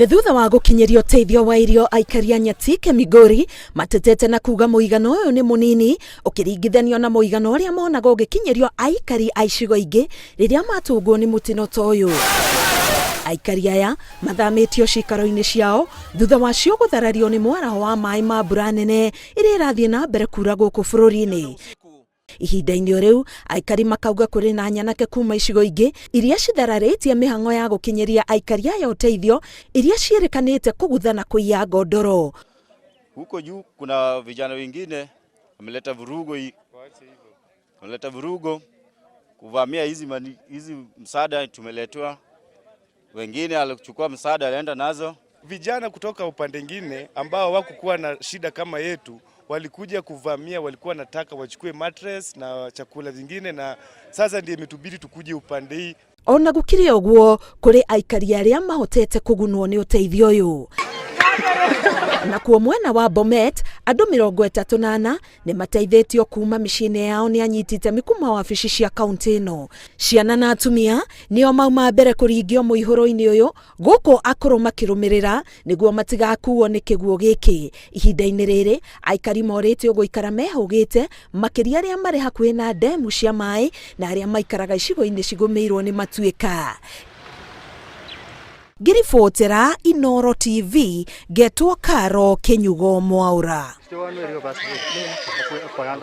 Nĩ thutha wa gũkinyĩrio ũteithio wa irio, aikari a Nyatike Migori matetete na kuga mũigana ũyũ nĩ mũnini ũkĩringithanio na mũigana ũrĩa monaga ũgĩkinyĩrio aikari a icigo ingĩ rĩrĩa matũngwo nĩ mũtino ta ũyũ. Aikari aya mathamĩtio ciikaro-inĩ ciao thutha wacio gũtharario nĩ mwaraho wa maĩ ma mbura nene ĩrĩa ĩrathiĩ na mbere kura gũkũ bũrũri-inĩ. Ihinda-inĩ o rĩu, aikari makauga kũrĩ na nyanake kuma icigo ingĩ iria cithararĩtie mĩhang'o ya gũkinyĩria aikari aya ũteithio, iria ciĩrĩkanĩte kũgutha na kũiya ngondoro. Huko juu kuna vijana wengine wameleta vurugo, wameleta vurugo kuvamia hizi msaada tumeletewa. Wengine alichukua msaada, alienda nazo. Vijana kutoka upande ingine ambao wakukuwa na shida kama yetu walikuja kuvamia, walikuwa wanataka wachukue mattress na chakula zingine, na sasa ndiye imetubidi tukuje upande hii. Ona gũkĩrĩ ũguo, kũrĩ aikari arĩa mahotete kũgunwo nĩ ũteithio ũyũ. Nakuo mwena wa Bomet, andũ 34 nĩ mateithĩtio kuma mĩciĩ-inĩ yao nĩ anyiti itemi kuma wabici cia kaunti ĩno. Ciana na atumia nĩo mauma mbere kũringio mũihũro-inĩ ũyũ, gũkũ akũrũ makĩrũmĩrĩra nĩguo matigakuo nĩ kĩguũ gĩkĩ. Ihinda-inĩ rĩrĩ, aikari morĩtio gũikara mehũgĩte, makĩria arĩa marĩ hakuhĩ na ndemu cia maĩ na arĩa maikaraga icigo-inĩ cigũmĩirwo nĩ matuĩka. Ngĩribotera Inooro TV, ngetwo Karo Kĩnyugo Mwaũra.